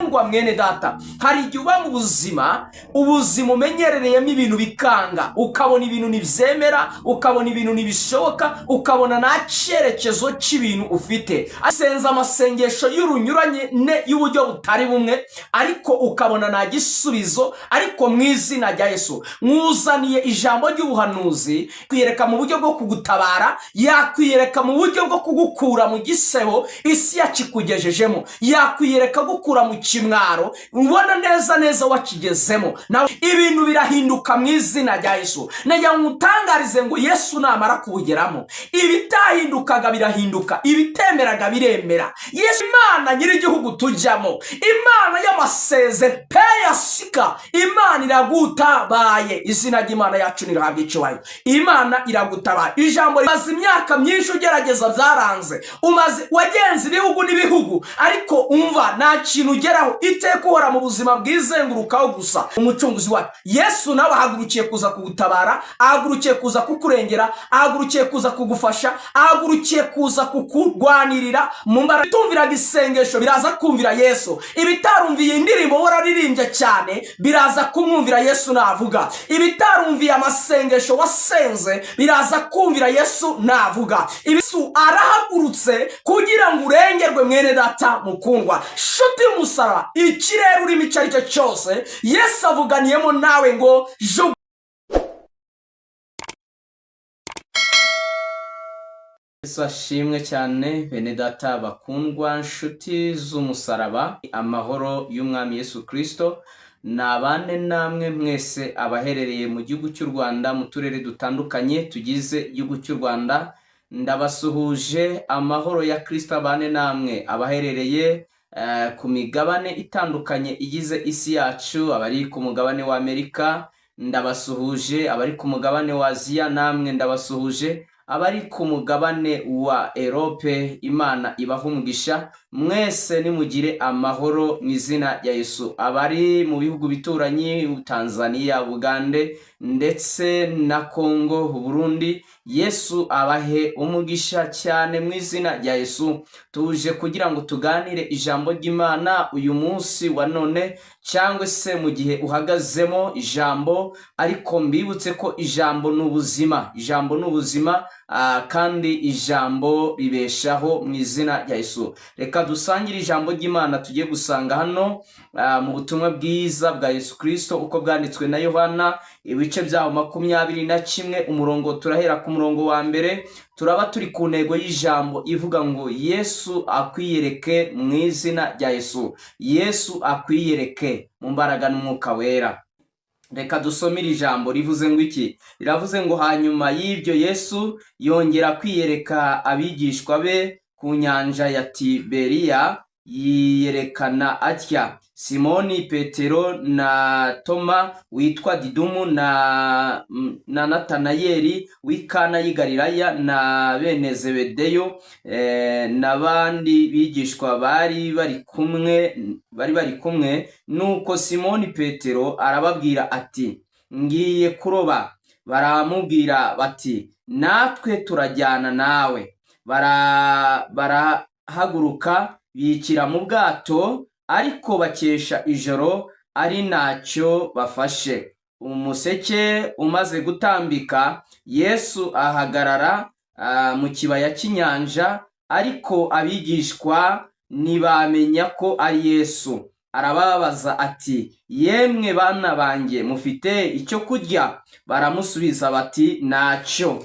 Mukundwa mwene data, hari igihe uba mu buzima, ubuzima umenyerereyemo ibintu bikanga, ukabona ibintu ntibyemera, ukabona ibintu ntibishoboka, ukabona nta cyerekezo cy'ibintu ufite. Asenza amasengesho y'urunyuranye y'uburyo butari bumwe, ariko ukabona nta gisubizo. Ariko mu izina rya Yesu mwuzaniye ijambo ry'ubuhanuzi, kwiyereka mu buryo bwo kugutabara, yakwiyereka mu buryo bwo kugukura mu gisebo isi yakikugejejemo, yakwiyereka gukura mu kimwaro ubona neza neza wakigezemo. Nawe ibintu birahinduka mu izina rya Yesu. Nagira ngo utangarize ngo Yesu namara kuwugeramo, ibitahindukaga birahinduka, ibitemeraga biremera. Yesu, Imana nyir'igihugu tujyamo, Imana y'amaseze peyasika, Imana iragutabaye. Izina ry'Imana yacu nirihabwa icyubahiro. Imana iragutabaye. Ijambo rimaze imyaka myinshi ugerageza, byaranze, umaze wagenze ibihugu n'ibihugu, ariko umva, nta kintu ugeraho. Iteka uhora mu buzima bwizengurukaho gusa. Umucunguzi wacu Yesu nawe ahagurukiye kuza kugutabara, ahagurukiye kuza kukurengera, ahagurukiye kuza kugufasha, ahagurukiye kuza kukurwanirira mu mbaraga. Ibitumviraga isengesho biraza kumvira Yesu. Ibitarumviye indirimbo wararirimbye cyane biraza kumwumvira Yesu navuga. Ibitarumviye amasengesho wasenze biraza kumvira Yesu navuga. Yesu arahagurutse kugira ngo urengerwe, mwene data mukundwa, shuti y'umusaraba. Ikirere urimo icyo ari cyo cyose, Yesu avuganiyemo nawe ngo jugu. Yesu ashimwe cyane, bene data bakundwa, nshuti z'umusaraba. Amahoro y'Umwami Yesu Kristo nabane namwe mwese abaherereye mu gihugu cy'u Rwanda, mu turere dutandukanye tugize igihugu cy'u Rwanda. Ndabasuhuje, amahoro ya Kristo abane namwe. Abaherereye ku migabane itandukanye igize isi yacu, abari ku mugabane wa Amerika ndabasuhuje, abari ku mugabane wa Aziya namwe ndabasuhuje, abari ku mugabane wa Erope, Imana ibaha umugisha mwese, nimugire amahoro mu izina rya Yesu. Abari mu bihugu bituranyi, Tanzania, Bugande ndetse na Kongo, Burundi, Yesu abahe umugisha cyane mu izina rya Yesu. Tuje kugira ngo tuganire ijambo ry'Imana uyu munsi wa none, cyangwa se mu gihe uhagazemo ijambo. Ariko mbibutse ko ijambo ni ubuzima, ijambo ni ubuzima, kandi ijambo ribeshaho mu izina rya Yesu. Reka dusangire ijambo ry'Imana tugiye gusanga hano mu butumwa bwiza bwa Yesu Kristo uko bwanditswe na Yohana, ibice byaho 21, umurongo turahera ku murongo wa mbere. Turaba turi ku ntego y'ijambo ivuga ngo Yesu akwiyereke mu izina rya Yesu. Yesu akwiyereke mu mbaraga n'umwuka wera. Reka dusome iri jambo. Rivuze ngo iki? Riravuze ngo: hanyuma y'ibyo Yesu yongera kwiyereka abigishwa be ku nyanja ya Tiberiya, yiyerekana atya: Simoni Petero na Toma witwa Didumu na Natanayeli w'i Kana y'i Galilaya na bene Zebedeyo n'abandi bigishwa bari bari kumwe. Nuko Simoni Petero arababwira ati: ngiye kuroba. Baramubwira bati: natwe turajyana nawe. Barahaguruka bikira mu bwato, ariko bakesha ijoro ari ntacyo bafashe. Umuseke umaze gutambika, Yesu ahagarara mu kibaya cy'inyanja, ariko abigishwa ntibamenya ko ari Yesu. Arababaza ati: yemwe bana banjye, mufite icyo kurya? Baramusubiza bati: ntacyo.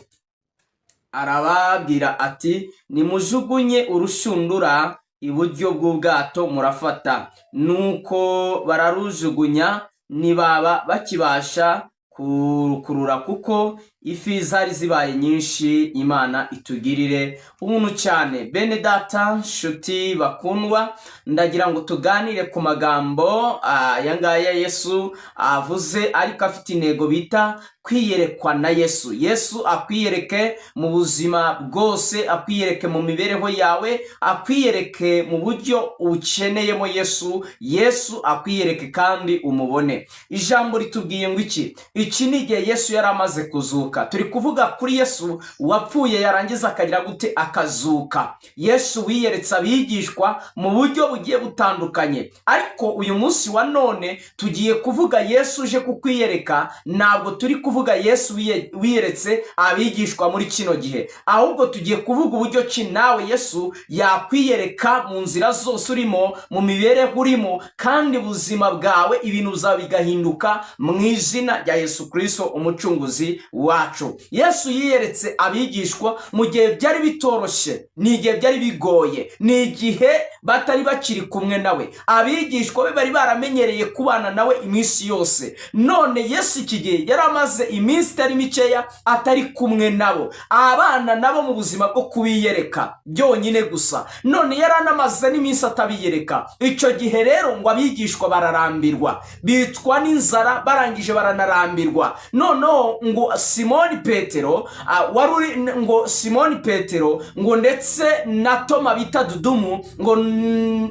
Arababwira ati: nimujugunye urushundura iburyo bw'ubwato murafata. Nuko bararujugunya, ntibaba bakibasha kurukurura kuko ifi zari zibaye nyinshi. Imana itugirire ubuntu cyane. Bene data, nshuti bakundwa, ndagira ngo tuganire ku magambo aya ngaya Yesu avuze, ariko afite intego bita kwiyerekwa na Yesu. Yesu akwiyereke mu buzima bwose, akwiyereke mu mibereho yawe, akwiyereke mu buryo ukeneyemo Yesu. Yesu akwiyereke kandi umubone. Ijambo ritubwiye ngo iki? Iki ni igihe Yesu yari amaze kuzuka. akazuka. Turi kuvuga kuri Yesu wapfuye yarangiza akagira gute? Akazuka. Yesu wiyeretse abigishwa mu buryo bugiye butandukanye, ariko uyu munsi wa none tugiye kuvuga Yesu uje kukwiyereka. Ntabwo turi kuvuga Yesu wiyeretse abigishwa muri kino gihe, ahubwo tugiye kuvuga uburyo ki nawe Yesu yakwiyereka mu nzira zose urimo, mu mibereho urimo, kandi ubuzima bwawe ibintu byawe bigahinduka mu izina rya Yesu Kirisito, umucunguzi wacu. Yesu yiyeretse abigishwa mu gihe byari bitoroshye, ni igihe byari bigoye, ni igihe batari bakiri kumwe nawe. Abigishwa be bari baramenyereye kubana nawe iminsi yose. None Yesu iki gihe yari amaze iminsi itari mikeya atari kumwe nabo, abana nabo mu buzima bwo kubiyereka byonyine gusa. None yari anamaze n'iminsi atabiyereka. Icyo gihe rero ngo abigishwa bararambirwa, bicwa n'inzara, barangije baranarambirwa. Noneho ngo Simoni Petero wari uri, ngo Simoni Petero, ngo ndetse na Toma bita Dudumu, ngo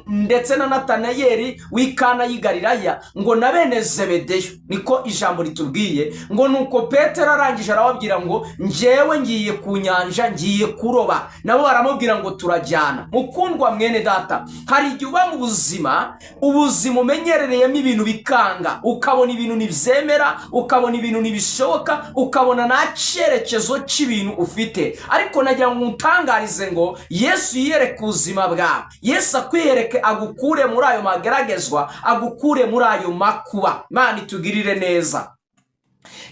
ndetse na Natanayeli w'Ikana y'i Galilaya, ngo na bene Zebedeyo, niko ijambo ritubwiye. Ngo nuko Petero arangije arababwira ngo: "Njyewe ngiye ku nyanja, ngiye kuroba." Nabo baramubwira ngo: "Turajyana." Mukundwa mwene data, hari igihe uba mu buzima, ubuzima umenyerereyemo ibintu bikanga, ukabona ibintu ntibyemera, ukabona ibintu ntibishoboka, ukabona nta cyerekezo cy'ibintu ufite. Ariko nagira ngo utangarize ngo Yesu yiyereke ubuzima bwawe, Yesu akwiyereke, agukure muri ayo mageragezwa, agukure muri ayo makuba. Imana itugirire neza.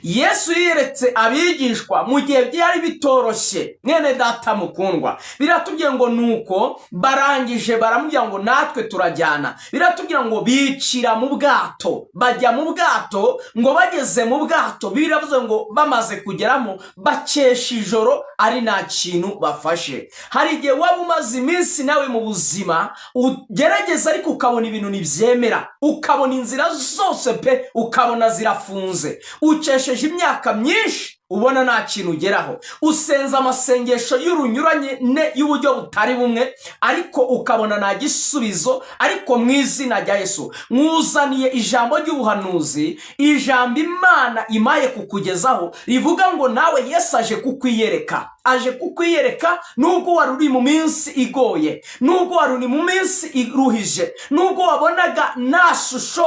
Yesu yiyeretse abigishwa mu gihe byari bitoroshye. Mwene data mukundwa, biratubwiye ngo nuko barangije baramubwira ngo: "Natwe turajyana." Biratubwira ngo bicira mu bwato, bajya mu bwato. Ngo bageze mu bwato, biravuze ngo bamaze kugeramo bakesha ijoro ari nta kintu bafashe. Hari igihe waba umaze iminsi nawe mu buzima ugerageza, ariko ukabona ibintu ntibyemera, ukabona inzira zose pe, ukabona zirafunze. Ukesheje imyaka myinshi ubona nta kintu ugeraho, usenza amasengesho y'urunyuranye y'uburyo butari bumwe, ariko ukabona nta gisubizo. Ariko mu izina rya Yesu mwuzaniye ijambo ry'ubuhanuzi, ijambo Imana imaye kukugezaho rivuga ngo nawe Yesu aje kukwiyereka, aje kukwiyereka. Nubwo wari uri mu minsi igoye, nubwo wari uri mu minsi iruhije, nubwo wabonaga nta shusho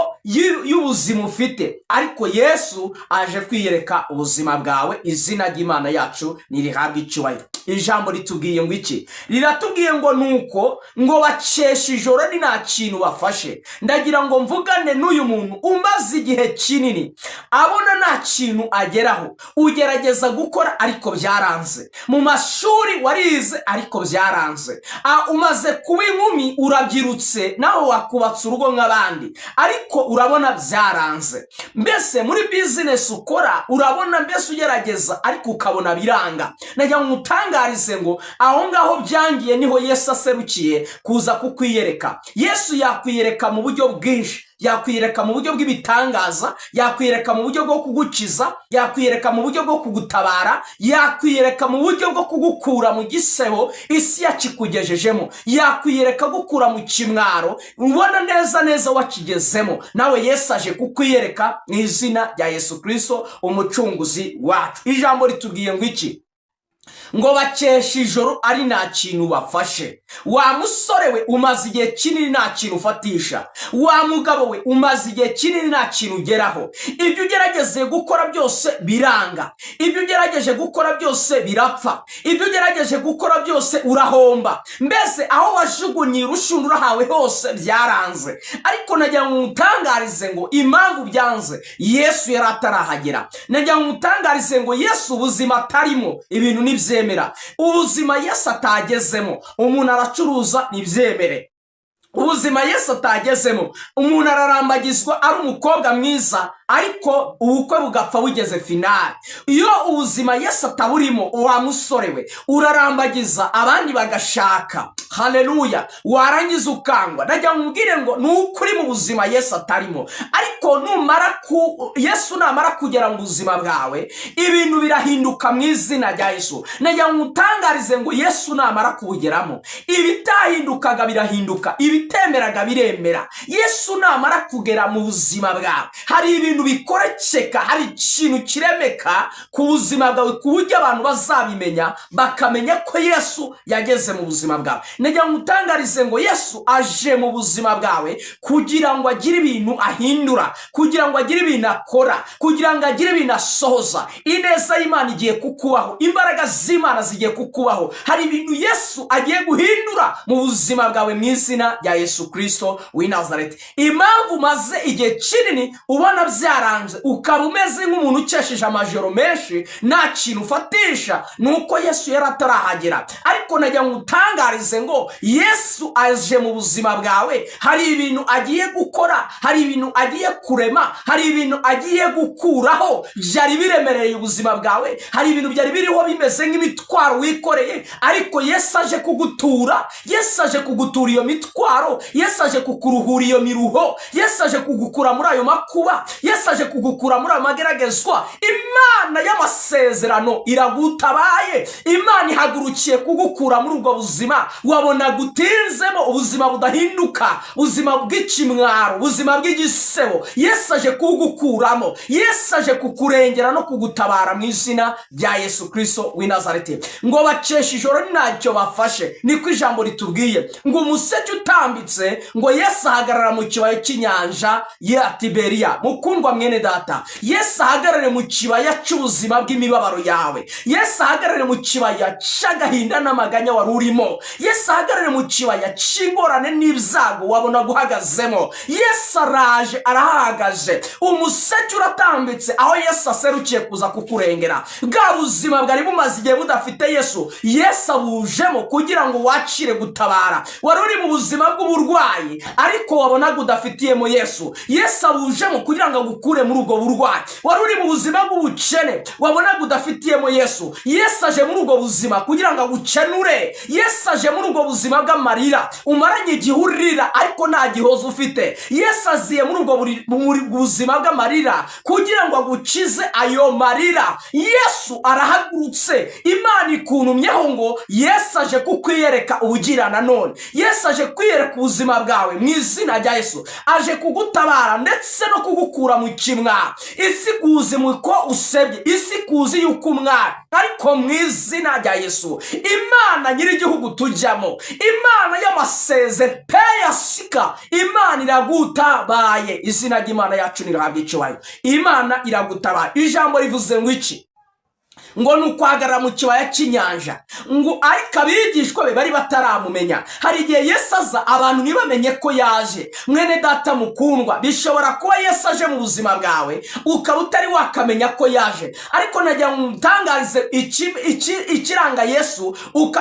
y'ubuzima ufite, ariko Yesu aje kwiyereka ubuzima bwawe. Izina ry'Imana yacu ntirihabwe icyubahiro. Ijambo ritubwiye ngo iki? Riratubwiye ngo nuko ngo bakesha ijoro ni nta kintu bafashe. Ndagira ngo mvugane n'uyu muntu umaze igihe kinini abona nta kintu ageraho. Ugerageza gukora ariko byaranze, mu mashuri warize ariko byaranze. Umaze kuba inkumi, urabyirutse, nawe wakubatse urugo nk'abandi, ariko urabona byaranze. Mbese muri business ukora urabona mbese ugerageza ariko ukabona biranga. Nagira ngo utangarize ngo aho ngaho byangiye niho Yesu aserukiye kuza kukwiyereka. Yesu yakwiyereka mu buryo bwinshi: yakwiyereka mu buryo bw'ibitangaza, yakwiyereka mu buryo bwo kugukiza, yakwiyereka mu buryo bwo kugutabara, yakwiyereka mu buryo bwo kugukura mu gisebo isi yakikugejejemo, yakwiyereka gukura mu kimwaro ubona neza neza wakigezemo. Nawe Yesu aje kukwiyereka mu izina rya Yesu Kirisito, umucunguzi wacu. Ijambo ritubwiye ngo iki? Ngo bakesha ijoro ari nta kintu bafashe. Wa musore we, umaze igihe kinini nta kintu ufatisha. Wa mugabo we, umaze igihe kinini nta kintu ugeraho. Ibyo ugerageze gukora byose biranga, ibyo ugerageje gukora byose birapfa, ibyo ugerageje gukora byose urahomba. Mbese aho wajugunye urushundura hawe hose byaranze. Ariko nagira ngo umutangarize ngo impamvu byanze, Yesu yari atarahagera. Nagira ngo umutangarize ngo Yesu ubuzima atarimo ibintu ntibyemera, ubuzima Yesu atagezemo umuntu aracuruza ntibyemere, ubuzima Yesu atagezemo umuntu ararambagizwa ari umukobwa mwiza, ariko ubukwe bugapfa bugeze finale. Iyo ubuzima Yesu ataburimo, wa musore we, urarambagiza abandi bagashaka, haleluya, warangiza ukangwa. Najya mubwire ngo ni ukuri mu buzima Yesu atarimo, ariko Ariko numara ku Yesu namara kugera mu buzima bwawe, ibintu birahinduka mu izina rya Yesu. Nagira ngo utangarize ngo Yesu namara kubugeramo, ibitahindukaga birahinduka, ibitemeraga biremera. Yesu namara kugera mu buzima bwawe, hari ibintu bikorekeka, hari ikintu kiremeka ku buzima bwawe, ku buryo abantu bazabimenya, bakamenya ko Yesu yageze mu buzima bwawe. Nagira ngo utangarize ngo Yesu aje mu buzima bwawe kugira ngo agire ibintu ahindura, kugira ngo agire ibintu akora, kugira ngo agire ibintu asohoza. Ineza y'Imana igiye kukubaho, imbaraga z'Imana zigiye kukubaho. Hari ibintu Yesu agiye guhindura mu buzima bwawe mu izina rya Yesu Kirisito w'i Nazareti. Impamvu umaze igihe kinini ubona byaranze, ukaba umeze nk'umuntu ukesheje amajoro menshi nta kintu ufatisha, ni uko Yesu yari atarahagera. Ariko nagira ngo utangarize ngo Yesu aje mu buzima bwawe, hari ibintu agiye gukora, hari ibintu agiye kurema, hari ibintu agiye gukuraho byari biremereye ubuzima bwawe. Hari ibintu byari biriho bimeze nk'imitwaro wikoreye, ariko Yesu aje kugutura. Yesu aje kugutura iyo mitwaro, Yesu aje kukuruhura iyo miruho, Yesu aje kugukura muri ayo makuba, Yesu aje kugukura muri ayo mageragezwa. Imana y'amasezerano iragutabaye. Imana ihagurukiye kugukura muri ubwo buzima wabonaga utinzemo, ubuzima budahinduka, ubuzima bw'ikimwaro, ubuzima bw'igisebo. Yesu aje kugukuramo, Yesu aje kukurengera no kugutabara mu izina rya Yesu Kirisito w'i Nazareti. Ngo bakesha ijoro ntacyo bafashe, niko ijambo ritubwiye. Ngo umuseke utambitse, ngo Yesu ahagarara mu kibaya cy'inyanja ya Tiberiya. Mukundwa mwene data, Yesu ahagarare mu kibaya cy'ubuzima bw'imibabaro yawe. Yesu ahagarare mu kibaya cy'agahinda n'amaganya wari urimo. Yesu ahagarare mu kibaya cy'ingorane n'ibyago wabonaga uhagazemo. Yesu araje, arahahagaze. Umuseke uratambitse aho Yesu aserukiye kuza kukurengera. Bwa buzima bwari bumaze igihe budafite Yesu, Yesu abujemo kugira ngo wakire gutabara. Wari uri mu buzima bw'uburwayi ariko wabonaga udafitiyemo Yesu, Yesu abujemo kugira ngo agukure muri ubwo burwayi. Wari uri mu buzima bw'ubukene wabonaga udafitiyemo Yesu, Yesu aje muri ubwo buzima kugira ngo agukenure. Yesu aje muri ubwo buzima bw'amarira umaranye igihe urira ariko nta gihozo ufite. Yesu aziye muri ubwo buzima bw'amarira kugira ngo agukize ayo marira. Yesu arahagurutse. Imana ikuntumyeho ngo Yesu aje kukwiyereka ubugira nanone. Yesu aje kwiyereka ubuzima bwawe mu izina rya Yesu. Aje kugutabara ndetse no kugukura mu kimwaro. Isi kuzi ko usebye, isi kuzi yuko umwari, ariko mu izina rya Yesu, Imana nyir'igihugu tujyamo, Imana y'amasezerano peyasika, Imana iragutabaye. Izina ry'Imana yacu nirihabwa icyubahiro. Imana iragutabaye. Ijambo rivuze ngo iki? Ngo ni ukuhagarara mu kibaya cy'inyanja, ngo ariko abigishwa be bari bataramumenya. Hari igihe Yesu aza abantu ntibamenye ko yaje. Mwene data mukundwa, bishobora kuba Yesu aje mu buzima bwawe ukaba utari wakamenya ko yaje, ariko nagira ngo umutangarize ikiranga Yesu.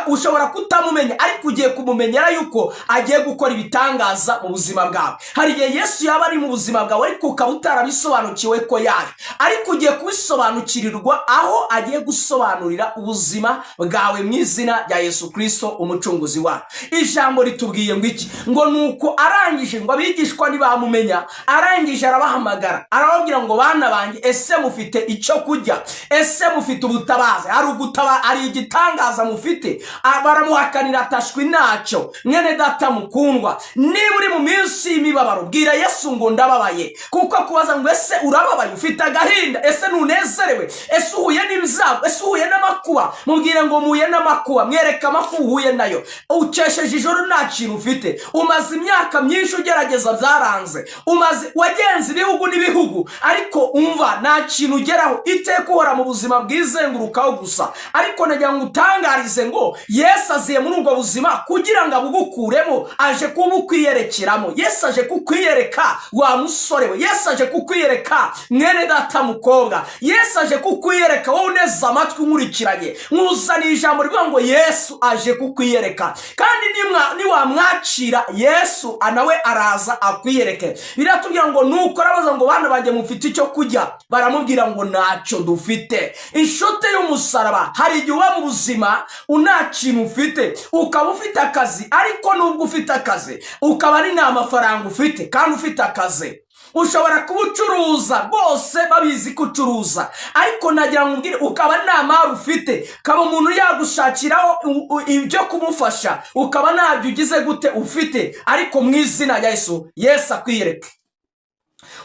Ushobora kutamumenya, ariko ugiye kumumenyera yuko agiye gukora ibitangaza mu buzima bwawe. Hari igihe Yesu yaba ari mu buzima bwawe ariko ukaba utarabisobanukiwe ko yaje, ariko ugiye kubisobanukirirwa aho agiye gusobanurira ubuzima bwawe mu izina rya Yesu Kirisito umucunguzi wacu. Ijambo ritubwiye ngo iki? Ngo nuko arangije, ngo abigishwa ntibamumenya. Arangije arabahamagara, arababwira ngo: "Bana banjye, ese mufite icyo kurya? Ese mufite ubutabazi? Hari ugutaba, hari igitangaza mufite?" Baramuhakanira, atashwi ntacyo. Mwene data mukundwa, niba uri mu minsi y'imibabaro, bwira Yesu ngo: "Ndababaye." Kuko kubaza ngo: "Ese urababaye? Ufite agahinda? Ese ntunezerewe? Ese uhuye n'ibyago? Ese uhuye n'amakuba?" Mubwire ngo: "Muhuye n'amakuba." Mwereke amakuba uhuye nayo. Ukesheje ijoro nta kintu ufite, umaze imyaka myinshi ugerageza byaranze, umaze wagenze ibihugu n'ibihugu ariko umva nta kintu ugeraho, iteka uhora mu buzima bwizengurukaho gusa. Ariko nagira ngo utangarize ngo Yesu aziye muri ubwo buzima kugira ngo abugukuremo. Aje kubukwiyerekeramo. Yesu aje kukwiyereka, wa musore we. Yesu aje kukwiyereka, mwene data mukobwa. Yesu aje kukwiyereka, wowe uneze amatwi nkurikiranye. Nkuzaniye ijambo rivuga ngo Yesu aje kukwiyereka, kandi niwamwakira Yesu nawe araza akwiyereke. Biratubwira ngo nuko arabaza ngo: "Bana banjye, mufite icyo kurya?" Baramubwira ngo: "Ntacyo dufite." Inshuti y'umusaraba, hari igihe uba mu buzima nta kintu ufite, ukaba ufite akazi, ariko nubwo ufite akazi ukaba ari nta mafaranga ufite kandi ufite akazi. Ushobora kuba ucuruza, rwose babizi ko ucuruza, ariko nagira ngo umbwire, ukaba nta mari ufite, ukaba umuntu yagushakiraho ibyo kumufasha, ukaba ntabyo ugize gute ufite, ariko mu izina rya Yesu, Yesu akwiyereke.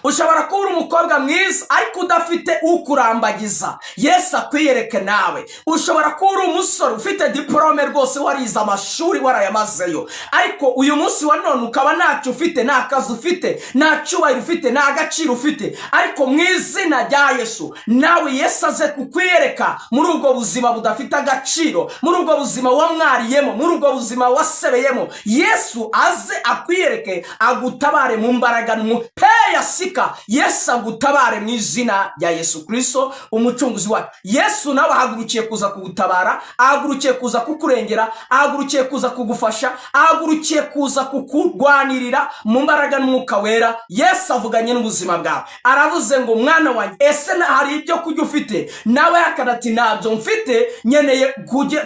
Ushobora kuba uri umukobwa mwiza ariko udafite ukurambagiza, Yesu akwiyereke nawe. Ushobora kuba uri umusore ufite diporome rwose, warize amashuri, warayamazeyo, ariko uyu munsi wa none ukaba ntacyo ufite, nta kazi ufite, nta cyubahiro ufite, nta gaciro ufite, ariko mu izina rya Yesu nawe Yesu aze kukwiyereka muri ubwo buzima budafite agaciro, muri ubwo buzima wamwariyemo, muri ubwo buzima wasebeyemo. Yesu aze akwiyereke, agutabare mu mbaraga peya sika. Yesu agutabare mu izina rya Yesu Kirisito, umucunguzi wacu. Yesu nawe ahagurukiye kuza kugutabara, ahagurukiye kuza kukurengera, ahagurukiye kuza kugufasha, ahagurukiye kuza kukurwanirira mu mbaraga n'umwuka wera. Yesu avuganye n'ubuzima bwawe, aravuze ngo: "Mwana wanjye, ese hari ibyo kurya ufite?" Nawe yakana ati: "Ntabyo mfite, nkeneye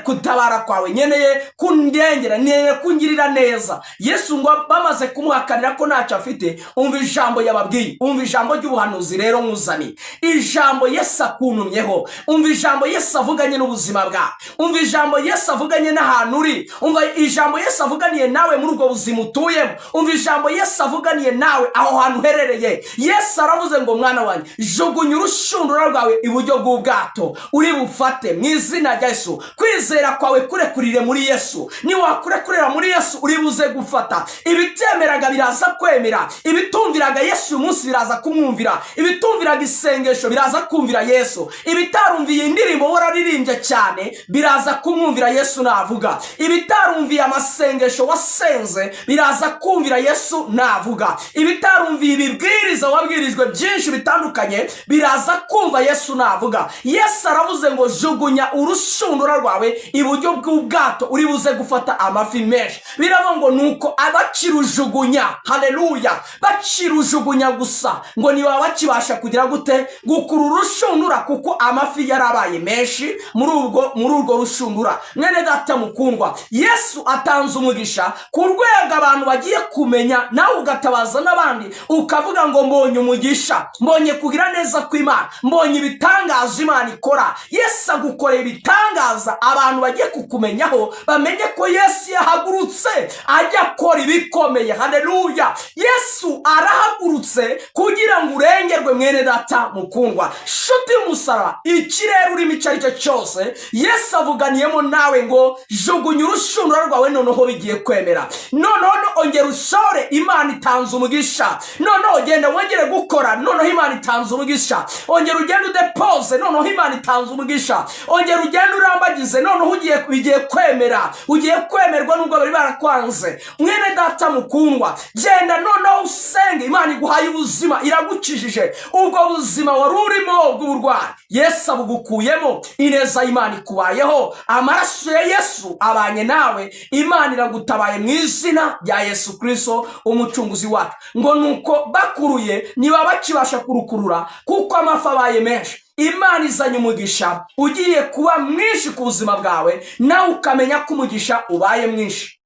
gutabara kwawe, nkeneye kundengera, nkeneye kungirira neza." Yesu ngo bamaze kumuhakanira ko ntacyo afite, umva ijambo yababwiye, umva ijambo ry'ubuhanuzi rero nkuzaniye, ijambo Yesu akuntumyeho. Umva ijambo Yesu avuganye n'ubuzima bwawe, umva ijambo Yesu avuganye n'ahantu uri, umva ijambo Yesu avuganiye nawe muri ubwo buzima utuyemo, umva ijambo Yesu avuganiye nawe aho hantu uherereye. Yesu aravuze ngo: "Mwana wanjye, jugunya urushundura rwawe iburyo bw'ubwato, uri bufate." Mu izina rya Yesu, kwizera kwawe kurekurire muri Yesu. Niwakurekurira muri Yesu, uri buze gufata. Ibitemeraga biraza kwemera, ibitumviraga Yesu uyu munsi biraza kumwumvira, ibitumviraga isengesho biraza kumvira Yesu, ibitarumviye indirimbo wararirimbye cyane biraza kumwumvira Yesu navuga, ibitarumviye amasengesho wasenze biraza kumvira Yesu navuga, ibitarumviye ibibwiriza wabwirijwe byinshi bitandukanye biraza kumva Yesu navuga. Yesu aravuze ngo: "Jugunya urushundura rwawe iburyo bw'ubwato, uri buze gufata amafi menshi." Biravuga ngo nuko abakirujugunya, haleluya, bakirujugunya gusa, ngo ntibaba bakibasha kugira gute? Gukurura urushundura, kuko amafi yarabaye menshi muri urwo rushundura. Mwene data mukundwa, Yesu atanze umugisha ku rwego abantu bagiye kumenya, nawe ugatabaza n'abandi, ukavuga ngo: "Mbonye umugisha, mbonye kugira neza kw'Imana, mbonye ibitangaza Imana ikora." Yesu agukorera ibitangaza, abantu bagiye kukumenyaho, bamenye ko Yesu yahagurutse ajya akora ibikomeye. Haleluya! Yesu arahagurutse kugira ngo urengerwe. Mwene data mukundwa, shuti y'umusaraba, ikirere urimo icyo ari cyo cyose, Yesu avuganiyemo nawe ngo: "Jugunya urushundura rwawe, noneho bigiye kwemera. Noneho ongera ushore, Imana itanze umugisha. Noneho genda wongere gukora, noneho Imana itanze umugisha. Ongera ugende udepoze, noneho Imana itanze umugisha. Ongera ugende urambagize, noneho ugiye bigiye kwemera, ugiye kwemerwa nubwo bari barakwanze." Mwene data mukundwa, genda noneho usenge. Imana iguhaye ubuzima, iragukijije ubwo buzima wari urimo bw'uburwayi. Yesu abugukuyemo, ineza y'Imana ikubayeho, amaraso ya Yesu abanye nawe, Imana iragutabaye mu izina rya Yesu Kirisito, umucunguzi wacu. Ngo nuko bakuruye, niba bakibasha kurukurura kuko amafi abaye menshi. Imana izanye umugisha ugiye kuba mwinshi ku buzima bwawe, nawe ukamenya ko umugisha ubaye mwinshi,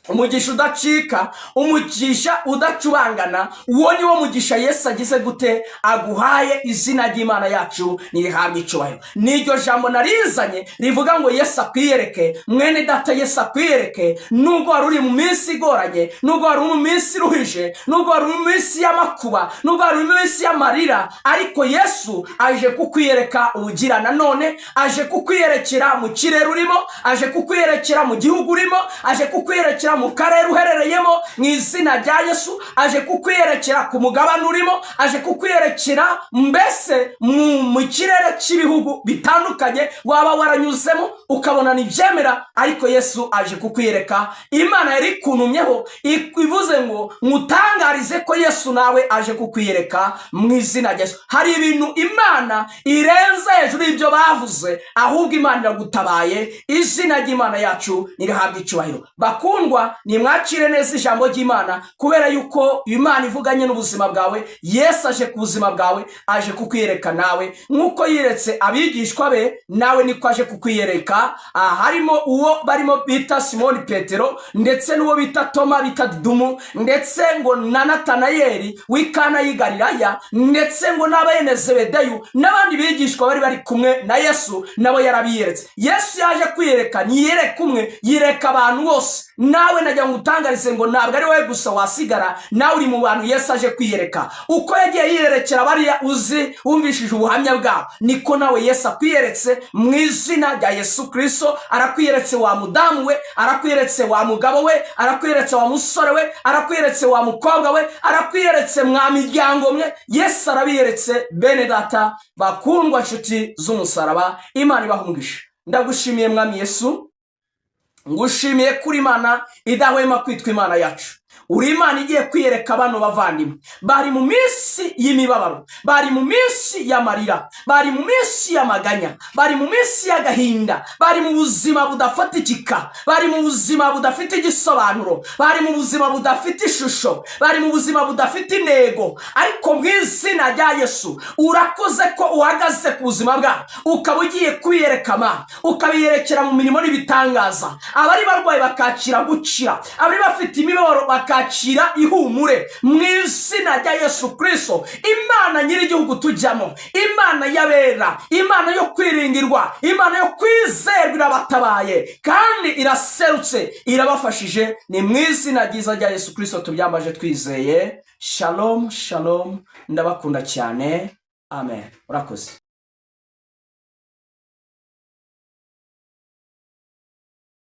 umugisha udacika, umugisha udacubangana. Uwo ni wo mugisha Yesu agize gute? Aguhaye. Izina ry'Imana yacu nirihabwe icyubahiro. N'iryo jambo narizanye rivuga ngo Yesu akwiyereke. Mwene data, Yesu akwiyereke. Nubwo wari uri mu minsi igoranye, nubwo wari uri mu minsi iruhije, nubwo wari uri mu minsi y'amakuba, nubwo wari uri mu minsi y'amarira, ariko Yesu aje kukwiyereka ubugira nanone. Aje kukwiyerekera mu kirere urimo, aje kukwiyerekera mu gihugu urimo, aje kukwiyerekera mu karere uherereyemo. Mu izina rya Yesu, aje kukwiyerekera ku mugabane urimo, aje kukwiyerekera mbese mu kirere cy'ibihugu bitandukanye waba waranyuzemo ukabona ntibyemera, ariko Yesu aje kukwiyereka. Imana yari ikuntumyeho, ivuze ngo mutangarize ko Yesu nawe aje kukwiyereka mu izina rya Yesu. Hari ibintu Imana irenze hejuru y'ibyo bavuze, ahubwo Imana iragutabaye. Izina ry'Imana yacu nirihabwe icyubahiro, bakundwa. bakundwa, nimwakire neza ijambo ry'Imana, kubera yuko Imana ivuganye n'ubuzima bwawe. Yesu aje ku buzima bwawe, aje kukwiyereka nawe nk'uko yiretse abigishwa be, nawe niko aje kukwiyereka. Harimo uwo barimo bita Simoni Petero, ndetse n'uwo bita Toma bita Didumu, ndetse ngo na Natanayeli w'Ikana y'i Galilaya, ndetse ngo n'abene Zebedeyu n'abandi bigishwa bari bari kumwe na Yesu, nabo yarabiyeretse. Yesu yaje kwiyereka, ntiyereka umwe, yireka abantu bose. Nawe nagira ngo utangarize ngo ntabwo ari wowe gusa wasigara, nawe uri mu bantu Yesu aje kwiyereka. Uko yagiye yiyerekera bariya uzi, wumvishije ubuhamya bwabo, niko nawe Yesu akwiyeretse mu izina rya Yesu Kirisito. Arakwiyeretse wa mudamu we, arakwiyeretse wa mugabo we, arakwiyeretse wa musore we, arakwiyeretse wa mukobwa we, arakwiyeretse mwa miryango mwe. Yesu arabiyeretse. Bene data bakundwa, nshuti z'umusaraba, Imana ibaha umugisha. Ndagushimiye Mwami Yesu, ngushimiye kuri Imana idahwema kwitwa Imana yacu. Uri Imana igiye kwiyereka bano bavandimwe bari mu minsi y'imibabaro, bari mu minsi y'amarira, bari mu minsi y'amaganya, bari mu minsi y'agahinda, bari mu buzima budafatikika, bari mu buzima budafite igisobanuro, bari mu buzima budafite ishusho, bari mu buzima budafite intego. Ariko mu izina rya Yesu, urakoze ko uhagaze ku buzima bwabo, ukaba ugiye kwiyereka Mana, ukabiyerekera mu mirimo n'ibitangaza. Abari barwaye bakakira gukira, abari bafite imibabaro bakakira ihumure mu izina rya Yesu Kirisito. Imana nyir'igihugu tujyamo, Imana y'abera, Imana yo kwiringirwa, Imana yo kwizerwa, irabatabaye kandi iraserutse, irabafashije. Ni mu izina ryiza rya Yesu Kirisito tubyambaje twizeye. Shalom, shalom, ndabakunda cyane. Amen. Urakoze.